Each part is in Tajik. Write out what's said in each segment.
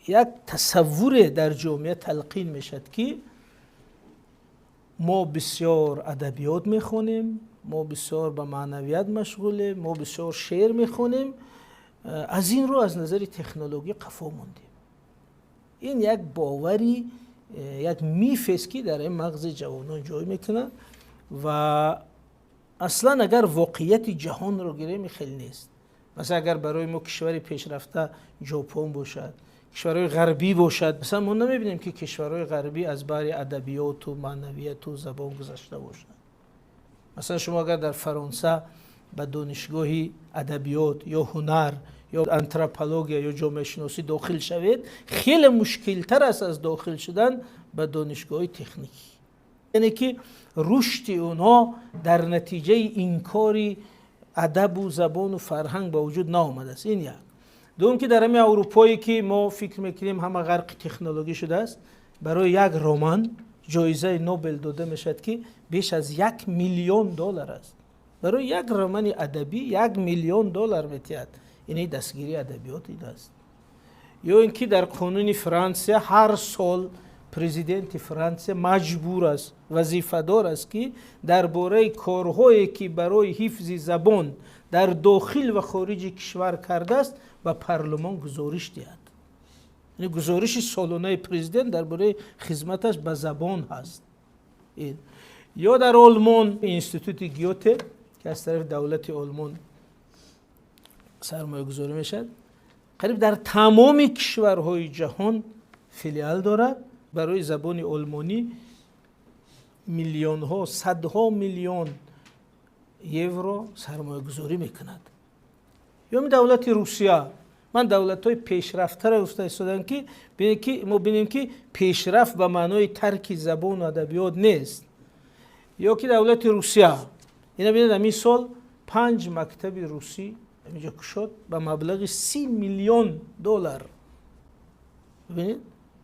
Як тасаввуре дар ҷомеа талқин мешавад, ки мо бисёр адабиёт мехонем, мо бисёр ба маънавият машғулем, мо бисёр шеър мехонем, аз ин рӯ аз назари технология қафо мондем. Ин як бовари, як мифест, ки дар ин мағзи ҷавонон ҷой мекунад ва аслан агар воқеияти ҷаҳонро гирем, хеле нест. Масалан, агар барои мо кишвари пешрафта Ҷопон бошад, кишварҳои ғарбӣ бошад, масалан, мо намебинем, ки кишварҳои ғарбӣ аз баҳри адабиёту маънавияту забон гузашта бошад. Масалан, шумо агар дар Фаронса ба донишгоҳи адабиёт ё ҳунар ё антропология ё ҷомеашиносӣ дохил шавед, хеле мушкилтар аст аз дохил шудан ба донишгоҳи техникӣ. Яъне ки рушди онҳо дар натиҷаи инкори адабу забону фарҳанг ба вуҷуд наомадааст. Ин як. Дуюм, ки дар ҳамин Аврупое, ки мо фикр мекунем, ҳама ғарқи технологӣ шудааст, барои як роман ҷоизаи Нобел дода мешавад, ки беш аз 1 миллион доллар аст. Барои як романи адабӣ 1 миллион доллар метиҳад. Ини дастгирии адабиёт ин аст. Ё ин ки дар қонуни Франсия ҳар сол президенти Франсия маҷбур аст, вазифадор аст, ки дар бораи корҳое, ки барои ҳифзи забон дар дохил ва хориҷи кишвар кардааст, ба парлумон гузориш диҳад. Яъне гузориши солонаи президент дар бораи хизматаш ба забон ҳаст. Ё дар Олмон институти Гёте, ки аз тарафи давлати Олмон сармоягузорӣ мешавад, қариб дар тамоми кишварҳои ҷаҳон филиал дорад, барои забони олмонӣ миллионҳо, садҳо миллион евро сармоягузорӣ мекунад. Ё давлати Русия. Ман давлатҳои пешрафтаро гуфта истодам, ки мо бинем, ки пешрафт ба маънои тарки забону адабиёт нест. Ё ки давлати Русия, ина бинед, ҳамин сол панҷ мактаби русӣ ҳаминҷо кушод ба маблағи 30 миллион доллар. Бибинед,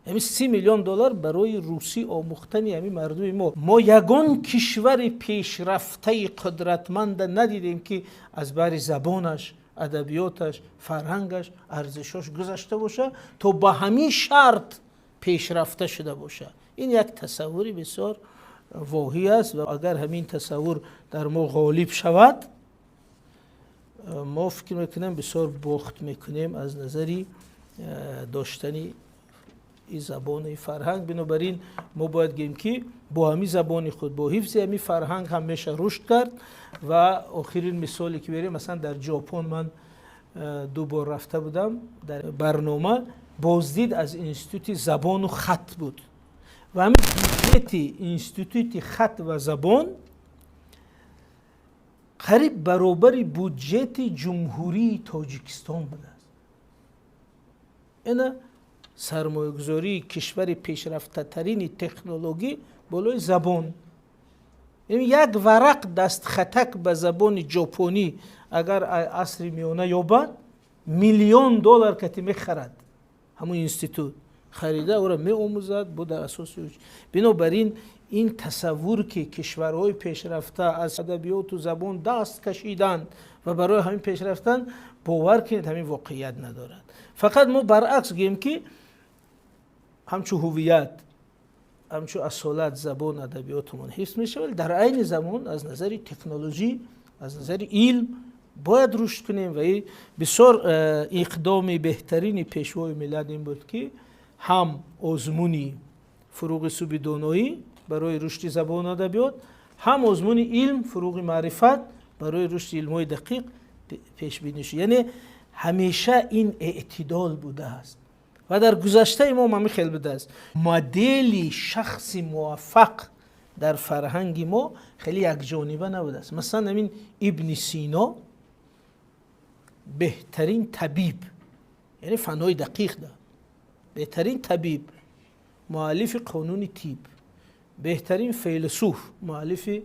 ҳамин 30 миллион доллар барои русӣ омӯхтани ҳамин мардуми мо. Мо ягон кишвари пешрафтаи қудратманда надидем, ки аз баҳри забонаш, адабиёташ, фарҳангаш, арзишош гузашта боша то ба ҳамин шарт пешрафта шуда боша. Ин як тасаввури бисёр воҳӣ аст ва агар ҳамин тасаввур дар мо ғолиб шавад, мо фикр мекунем, бисёр бохт мекунем аз назари доштани и забони фарҳанг. Бинобар ин мо бояд гӯем, ки бо ҳамин забони худ, бо ҳифзи ҳамин фарҳанг ҳам меша рушд кард. Ва охирин мисоле, ки берем, масалан, дар Ҷопон ман ду бор рафта будам, дар барнома боздид аз институти забону хат буд ва ҳамин бюҷети институти хат ва забон қариб баробари буҷети Ҷумҳурии Тоҷикистон будааст. Ина сармоягузории кишвари пешрафтатарини технологӣ болои забон. Як варақ дастхатак ба забони ҷопонӣ агар асри миёна ёбад, миллион доллар кати мехарад. Ҳамун институт харида, ӯро меомӯзад бо дар асоси. Бинобар ин, ин тасаввур, ки кишварҳои пешрафта аз адабиёту забон даст кашиданд ва барои ҳамин пешрафтанд, бовар кунед, ҳамин воқеият надорад. Фақат мо баръакс гӯем, ки ҳамчун ҳувият, ҳамчун асолат забон, адабиётумон ҳифз мешавад, дар айни замон аз назари технологӣ, аз назари илм бояд рушд кунем. Ва бисёр иқдоми беҳтарини Пешвои миллат ин буд, ки ҳам озмуни «Фуруғи субҳи доноӣ» барои рушди забону адабиёт, ҳам озмуни «Илм фуруғи маърифат» барои рушди илмҳои дақиқ пешбинӣ шуд. Яъне ҳамеша ин эътидол будааст ва дар гузаштаи мо ҳамин хел будааст. Модели шахси муваффақ дар фарҳанги мо хеле якҷониба набудааст. Масалан, ҳамин Ибни Сино беҳтарин табиб, яъне фанҳои дақиқ да беҳтарин табиб, муаллифи қонуни тиб, беҳтарин файласуф, муаллифи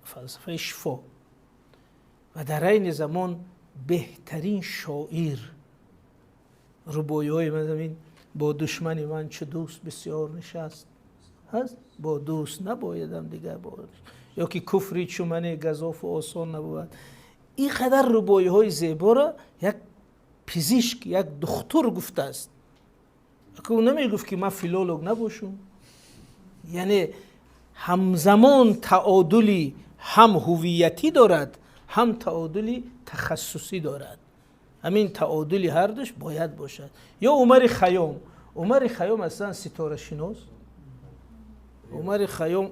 фалсафаи шифо ва дар айни замон беҳтарин шоир. Рубоиҳои ман: «Бо душмани ман чу дӯст бисёр нишаст ҳаст, бо дӯст набоядам дигар», ё ки «Куфри чу мане газофу осон набувад». Ин қадар рубоиҳои зеборо як писари Пизишк, як духтур гуфтааст, ӯ намегуфт, ки ман филолог набошум. Яъне ҳамзамон таодули ҳам ҳувиятӣ дорад, ҳам таодули тахассусӣ дорад. Ҳамин таодули ҳардуш бояд бошад. Ё Умари Хайём. Умари Хайём аслан ситорашинос, Умари Хайём,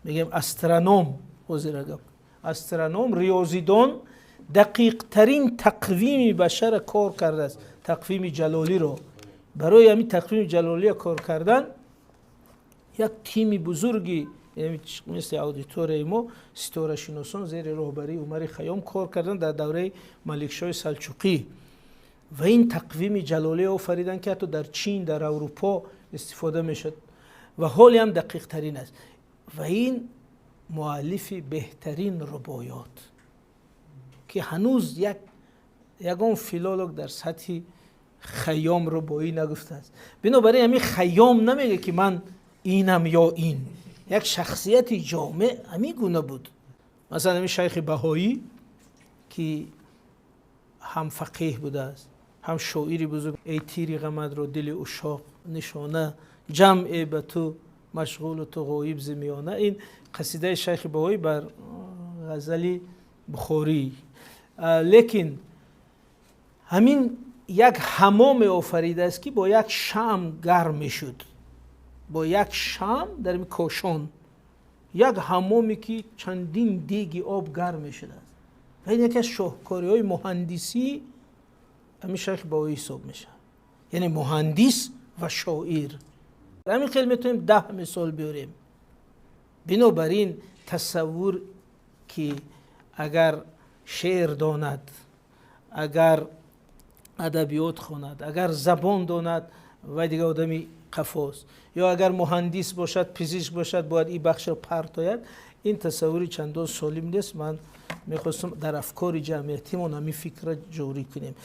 мегӯем, астроном, ҳозир гап, астроном, риёзидон, дақиқтарин тақвими башара кор кардааст, тақвими Ҷалолиро. Барои ҳамин тақвими Ҷалолия кор кардан як тими бузурги, мисли аудиторияи мо, ситорашиносон зери роҳбарии Умари Хайём кор карданд дар давраи Маликшоҳи Салчуқӣ ва ин тақвими Ҷалолия офариданд, ки ҳатто дар Чин, дар Аврупо истифода мешуд ва ҳоле ҳам дақиқтарин аст. Ва ин муаллифи беҳтарин рубоёт, ки ҳанӯз як ягон филолог дар сатҳи Хайём рубоӣ нагуфтааст. Бинобар ин ҳамин Хайём намегӯяд, ки ман инам ё ин. Як шахсияти ҷомеъ ҳамин гуна буд. Масалан, ҳамин Шайхи Баҳоӣ, ки ҳам фақеҳ будааст, ҳам шоири бузург. «Эй тири ғамадро дили ушоқ нишона, ҷамъе ба ту машғулу ту ғоиб зи миёна», ин қасидаи Шайхи Баҳоӣ бар ғазали Бухорӣ. Лекин ҳамин як ҳамоме офаридааст, ки бо як шамъ гарм мешуд, бо як шамъ дар Кошон, як ҳамоме, ки чандин деги об гарм мешудааст. Ва ин яке аз шоҳкориҳои муҳандисӣ ҳамин Шайхи Баҳоӣ ҳисоб мешавад, яъне муҳандис ва шоир. Ҳамин хел метавонем 10 мисол биёрем. Бинобар ин тасаввур, ки агар шеър донад, агар адабиёт хонад, агар забон донад, вай дигар одами қафост, ё агар муҳандис бошад, пизишк бошад, бояд ин бахшро партояд, ин тасаввури чандон солим нест. Ман мехостам дар афкори ҷамъиятимон ҳамин фикрро ҷорӣ кунем.